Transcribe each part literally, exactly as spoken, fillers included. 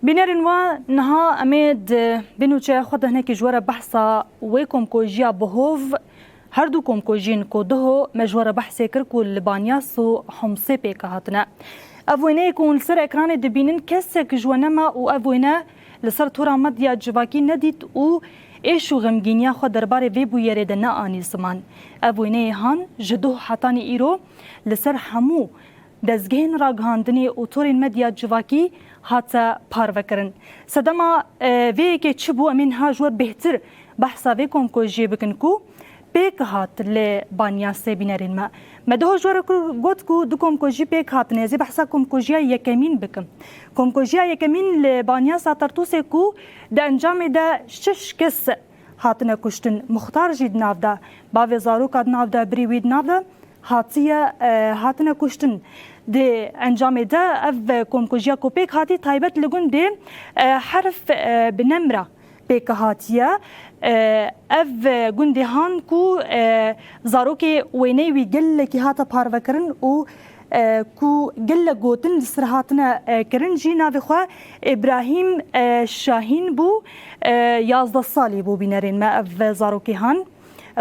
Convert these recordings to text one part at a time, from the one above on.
Bînerên we, niha em ê di vê nûçeya xwe de hinekî ji we re behsa wê komkojiya bi hov, her du komkojiyên ku duho me ji we re behsê kir ku li Banyas û Homsê pêk hatine. Ev wêneyê ku hûn li ser ekranê dibînin, kesek ji we nema û ev wêne li ser tora medya civakî nedît û êş û xemgîniya xwe derbarê vê bûyerê de neanî ziman. Ev wêneyê han ji duh hetanî îro li ser hemû dezgehên ragihandinê û torên medya civakî hate parvekirin. Sedema, e, vê yekê çi bû? Em ê niha ji we bêhtir behsa vê komkojiyê bikin ku pêk hat li Banyasê, bînerên me. Me duho ji we re ku-, got ku du komkojî pêk hatine. Ez ê behsa komkojiya yekemîn bikim. Komkojiya yekemîn li Banyasa Tertûsê ku di encamê de şeş kes hatine kuştin. Muxtar jî di nav de, bavê zaroka di nav de, birî wî di nav de hatiye, e, hatine kuştin. Di encamê de ev komkujiya ku pêk hatî taybet li gundê, e, Herf, e, bi Nemra pêk hatiye. E, ev gundê han ku, e, zarokê wêneyê wî gelekî hate parvekirin û, e, ku gelek gotin li ser hatine, e, kirin jî navê xwe Îbrahîm, e, Şahîn bû, e, yazdeh salî bû, bînerên me, ev zarokê han.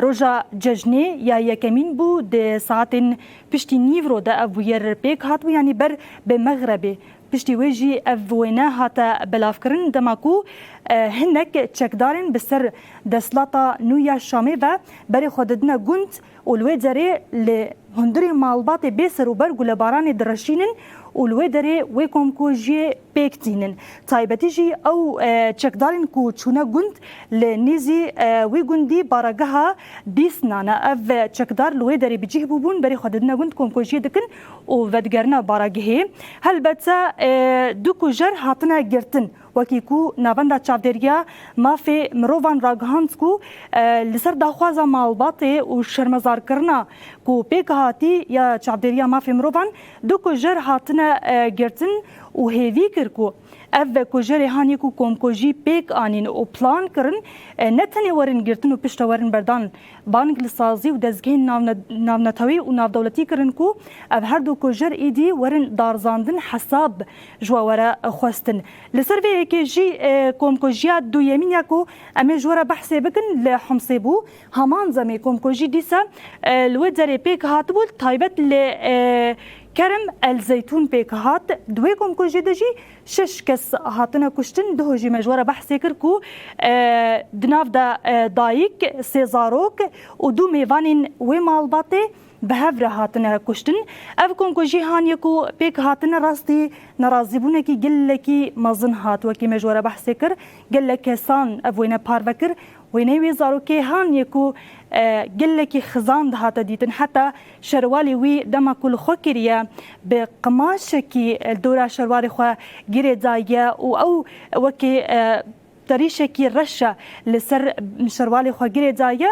Roja cejnê ya yekemîn bû, di saetên piştî nîvro de ev bûyer pêk hatibû, yanî ber bi mexrebê. Piştî wê jî ev wêne hate belavkirin, dema ku, e, hinek çekdarên bi ser desthilata nû ya Şamê ve berê xwe didine gund û li wê derê li hundirê malbatê bê serûber gulebaranê direşînin û li wê derê wê komkujiyê pêk tînin. Taybetî jî ew, e, çekdarên ku çûne gund li nêzî, e, wî gundî barageha Dîsna ne. Ev çekdar li wê derê bi cih bûbûn, berê xwe didine gund, komkujiyê dikin û vedigerine baragihê. Helbete, e, du kujer hatine girtin. Wekî ku Navenda Çavdêriya Mafê Mirovan ragihand ku, e, li ser daxwaza malbatê û şermezarkirina ku pêk hatî ya Çavdêriya Mafê Mirovan, du kujer hatine, e, girtin û hêvî kir ku ev kujerê han yê ku komkujî pêk anîn û plan kirin, e, ne tenê werin girtin û piştre werin berdan, bang li sazî û dezgehên navne-, navnetewî û navdewletî kirin ku ev her du kujer êdî werin darzandin, hesab ji we were xwestin. Li ser vê yekê jî, e, komkujiya duyemîn ya ku em ê ji we re behsê bikin li Homsê bû. Heman zemê komkujî dîsa, e, li wê derê pêk hatibû, taybet li, e, Kerem El Zeytûn pêk hat. Di wê komkujî de jî şeş kes hatine kuştin. Duho jî me ji we re behsê kir ku, e, di nav de, e, dayik, sê zarok û du mêvanên wê malbatê bi hev re hatine kuştin. Ev komkujî han yê ku pêk hatine rastî nerazîbûnekî gelekî mezin hat. Wekî me ji we re behsê kir, gelek kesan ev wêne parve kir. Wêneyê wê zarokê han yê ku, e, gelekî xizan dihate dîtin. Heta şerwalê wî dema ku li xwe kiriye, bi qimaşekî, e, dora şerwalê xwe girê daye û ew wekî, e, terîşekî reş e li ser şerwalê xwe girê daye.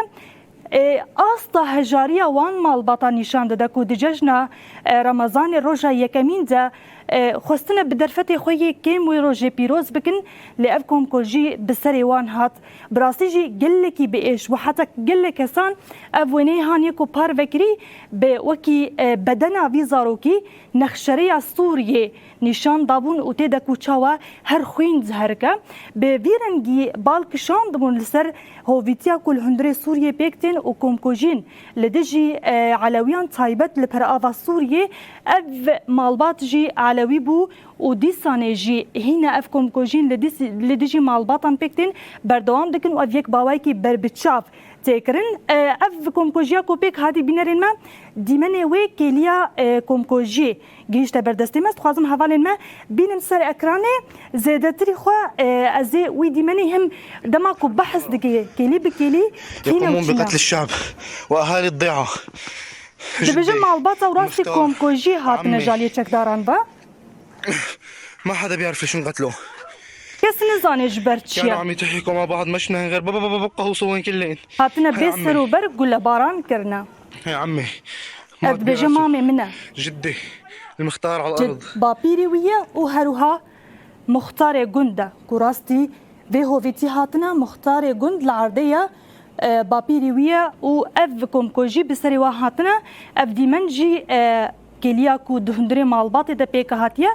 E, asta hejariya wan malbatan nîşan dide ku di cejna, e, Remezanê roja yekemîn de, e, xwestine bi derfetê xwe yê kêm wê rojê pîroz bikin, lê ev komkujî bi serê wan hat. Bi rastî jî gelekî bi êş bû. Heta gelek kesan ev wêneyê han yê ku parve kirî bi wekî, e, bedena vî zarokî nexşereya Sûriyê nîşan dabûn û tê de ku çawa her xwîn diherike. Bi vî rengî bal kişandibûn li ser hovîtiya ku li hundirê Sûriyê pêk tên û komkujiyên li dijî, e, Elewiyan taybet li perava Sûriyê. Ev malbat jî Elewî bû û dîsanê jî hîne ev komkujiyên li dîs-, li dijî malbatan pêk tên berdewam dikin û ev yek bi awayekî berbiçav tê kirin. E, ev komkujiya ku pêk hatî bînerên me, dîmenê wê kêliya, e, komkujiyê gihîşte ber destê me. Ez dixwazim hevalên me bînim ser ekranê zêdetirî xwe, e, ez ê wî dîmenê him dema ku behs dike kêlî bi kêlî tîne û çîne. يقومون بقتل الشعب وأهالي الضيعة. Dibêje malbata û rastî komkujî hatine ji aliyê çekdaran ve. ما حدا بيعرف ليش انقتلوا. Kes nizane ji ber çi ye. كانوا عم يتحكوا مع بعض، ما شفناهن غير بابا، بابا، بابا، قهوصوا وين كلهن. Hatine bê serûber gulebaran kirine. يا عمي. Ev dibêje mamê min e. جدي. المختار على الأرض. Bapîrê wî ye û her wiha muxtarê gund e. Ku rastî vê hovîtî hatine, muxtarê gund li erdê ye. E, bapîrê wî ye û ev komkujî bi serê wan hatine. Ev dîmen jî, e, kêliya ku di hundirê malbatê de pêk hatiye,